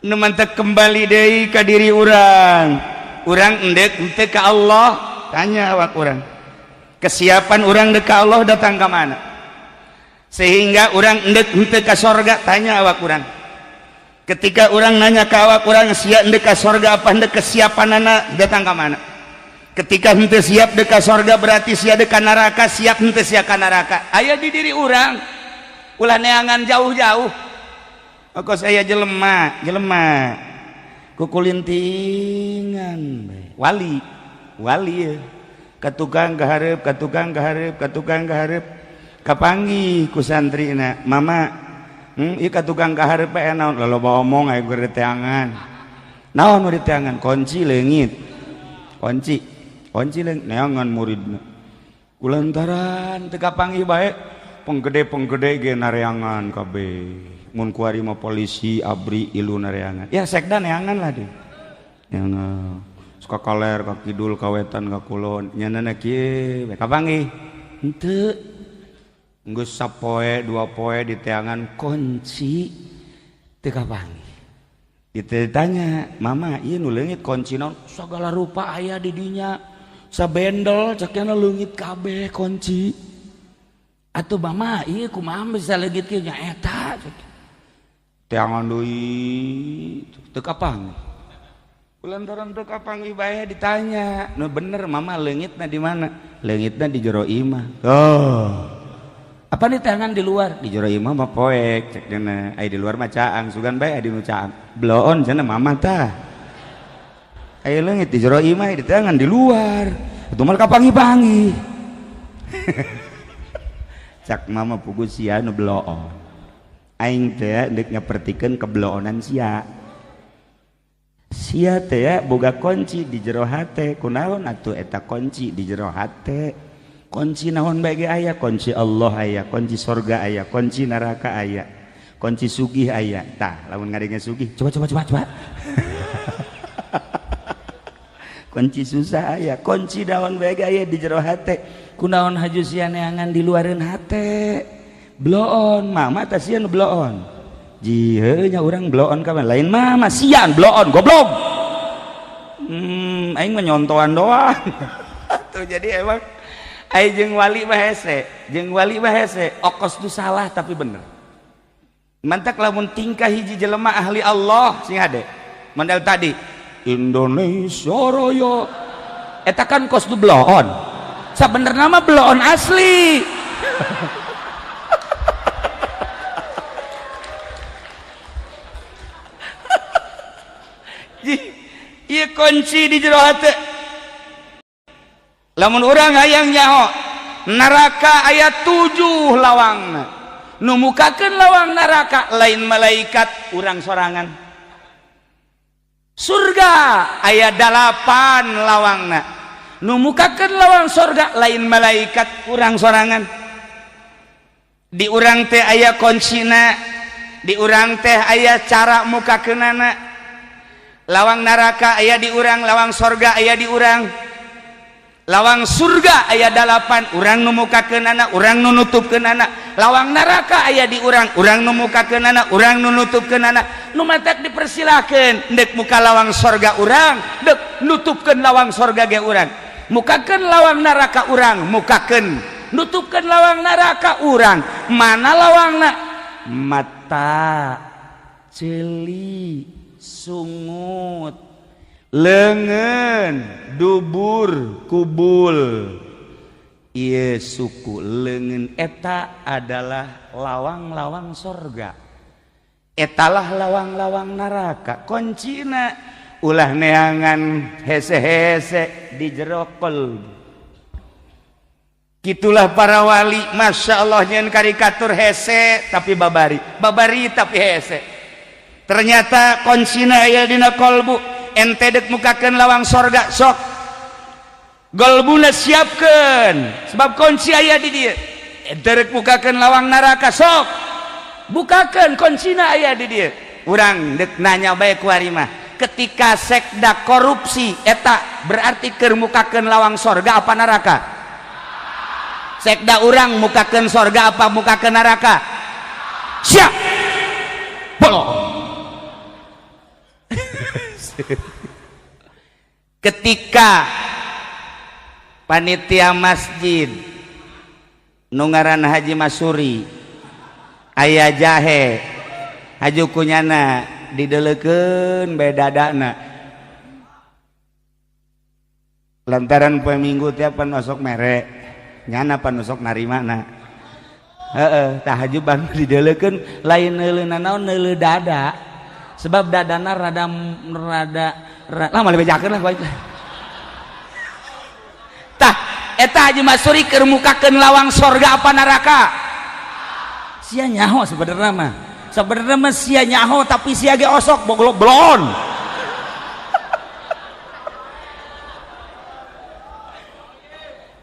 Nu mantak kembali deui ka diri urang. Urang endek henteu ka Allah, tanya awak urang. Kesiapan urang dek ka Allah datang ka mana? Sehingga urang endek henteu ka sorga, tanya awak urang. Ketika urang nanya ka awak urang sia endek ka sorga apa endek, kesiapanana datang ka mana? Ketika henteu siap dek ka sorga berarti sia dek ka neraka, siap henteu sia ka neraka. Aya di diri urang. Ulah neangan jauh-jauh. Kok saya jelema, jelema kukulintingan wali, wali ya. Ka tukang kahareup, ka tukang kahareup, ka tukang kahareup, kapanggih ku santrina, mama, ieu ka tukang kahareup bae naon? Loba omong aya keur diteangan. Naon nu diteangan? Kunci leungit. Kunci, kunci leungit neangan muridna. Kulantaran teu kapanggih bae, penggede-penggede ge nareangan kabeh. Mun kuari mah polisi abri ilu nareangan. Ya sekda neangan lah deh. Neangan. Suka kaler ka kidul ka wetan ka kulon. Nyanana kieu we kapanggih. Henteu. Geus sapoe dua poe diteangan kunci teu kapanggih. Ditanya, "Mama, ieu nu leungit kunci naon?" Sagala rupa aya di dinya. Sabendel cekna leungit kabeh kunci. Atuh mama, ieu kumaha bisa leungit kieu nya eta? Teangan deui teu kapanggih. Kulantaran teu kapanggih bae ditanya, "Nu bener mama leungitna di mana?" Leungitna di jero imah. Oh. Apa nih teangan di luar? Di jero imah mah poek cek dina. Ai di luar mah caang, sugan bae di nu caang. Bloon cenah mama tah. Aya leungit di jero imah di teangan di luar. Itu mah kapanggih-panggih. Cak mama pugu sia nu bloon. Aing teh deuk nyapertikeun kebloonan sia. Sia teh boga kunci di jero hate, kunaon atuh eta kunci di jero hate? Kunci naon bae ge aya, kunci Allah aya, kunci sorga aya, kunci neraka aya, kunci sugih aya. Tah, lamun ngadenge sugih, coba coba coba coba. Kunci susah aya, kunci naon bae ge aya di jero hate. Kunaon haju sia neangan di luareun hate? Bloon, mama tah sia nu bloon. Jieu nya urang bloon ka lain mama sian bloon goblok. Aing mah nyontoan doang. Tuh jadi emang aing jeung wali mah hese, jeung wali mah hese, okos tu salah tapi bener. Mantak lamun tingkah hiji jelema ahli Allah sing hade. Mandal tadi Indonesia Raya eta kan kos tu bloon. Sabenerna mah bloon asli. Ieu kunci di jero hate. Lamun urang hayang nyaho neraka aya 7 lawangna. Nu mukakeun lawang neraka lain malaikat, urang sorangan. Surga aya 8 lawangna. Nu mukakeun lawang surga lain malaikat, urang sorangan. Di urang teh aya kuncina, di urang teh aya cara mukakeunana. Lawang neraka aya di urang, lawang sorga aya di urang. Lawang surga aya 8, urang nu mukakeunana, urang nu nutupkeunana. Lawang neraka aya di urang, urang nu mukakeunana, urang nu nutupkeunana. Nu matak dipersilakeun deuk muka lawang sorga urang, deuk nutupkeun lawang sorga ge urang. Mukakeun lawang neraka urang, mukakeun nutupkeun lawang neraka urang. Mana lawangna? Mata, ceuli, sungut, lengan, dubur, kubul. Ieu suku leungeun eta adalah lawang-lawang sorga. Etalah lawang-lawang neraka. Kuncina ulah neangan hese-hese di jero qalbu. Gitulah para wali, masya Allah nyeun karikatur hese tapi babari, babari tapi hese. Ternyata kuncina aya dina qalbu. Ente dek mukakeun lawang sorga sok golbuna siapkeun sebab kunci aya di dieu. Ente rek mukakeun lawang neraka sok bukakeun kuncina aya di dieu. Urang dek nanya bae ku ari mah, ketika sekda korupsi eta berarti keur mukakeun lawang sorga apa neraka? Sekda urang mukakeun sorga apa mukakeun neraka? Siap bolong. Ketika panitia masjid nu ngaran Haji Masuri aya jahe haju kunyana dideleukeun bae dadana lantaran poe Minggu tiap pan osok mere nyana pan osok narimana heeh tah haju ban dideleukeun lain neuleuna naon neuleu dada sebab dadana rada rada lah mah dibejakeun lah baik. Tah eta Haji Masuri keur mukakeun lawang sorga apa neraka? Sia nyaho sebenarnya mah. Sebenarnya mah sia nyaho tapi sia ge osok boglok blon.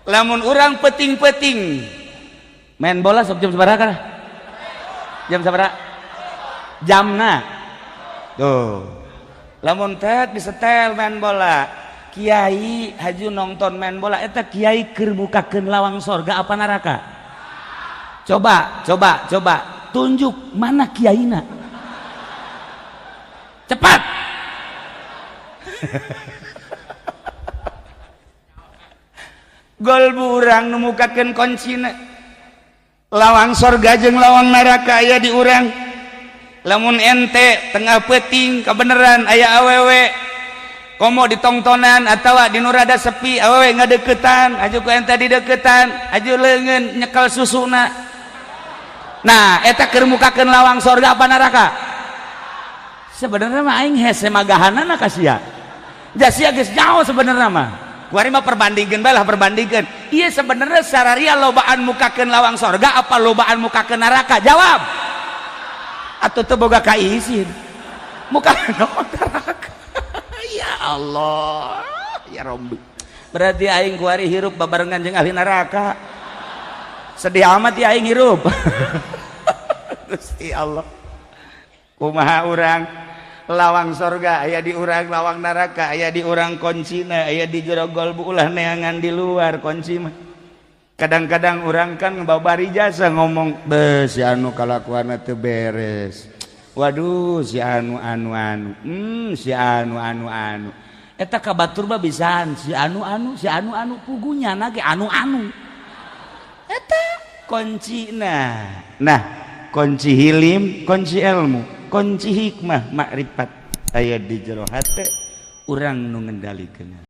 Lamun urang peting-peting main bola sok jam sabaraha kana? Jam sabaraha? Jamna. Tuh. Lamun tet disetel main bola, kiai haju nonton main bola eta kiai keur mukakeun lawang sorga apa neraka? Coba, coba, coba tunjuk mana kiaina. Cepat. Gol urang nu mukakeun kuncina. Lawang sorga jeung lawang neraka aya di urang. Lamun ente tengah peuting kebeneran aya awewe komo ditongtonan atawa di nu rada sepi awewe ngadeukeutan aju ku ente dideukeutan aju leungeun nyekel susuna. Nah eta keur mukakeun lawang sorga apa neraka? Sebenarnya mah aing hese magahanana ka sia. Ja sia geus jauh sebenarnya mah. Kuari mah perbandingkeun bae lah perbandingkeun. Ieu sebenarnya sararia lobaan mukakeun lawang sorga apa lobaan mukakeun neraka? Jawab. Atau teu boga kaisin muka neraka. Ya Allah ya Rabbi, berarti aing kuari hirup babarengan jeung ahli neraka. Sedih amat ya aing hirup. Gusti Allah, kumaha urang lawang sorga aya di urang, lawang neraka aya di urang, kuncina aya di jero golbu, ulah neangan di luar kunci mah. Kadang-kadang orang kan babari jasa ngomong be si anu kalakuanna teu beres, waduh si anu anu anu, si anu anu anu, eta ka batur mah bisaan si anu anu si anu anu pugunya na ge anu anu eta kuncina. Nah kunci hilim, kunci ilmu, kunci hikmah makrifat aya di jero hate urang nu ngendalikeun.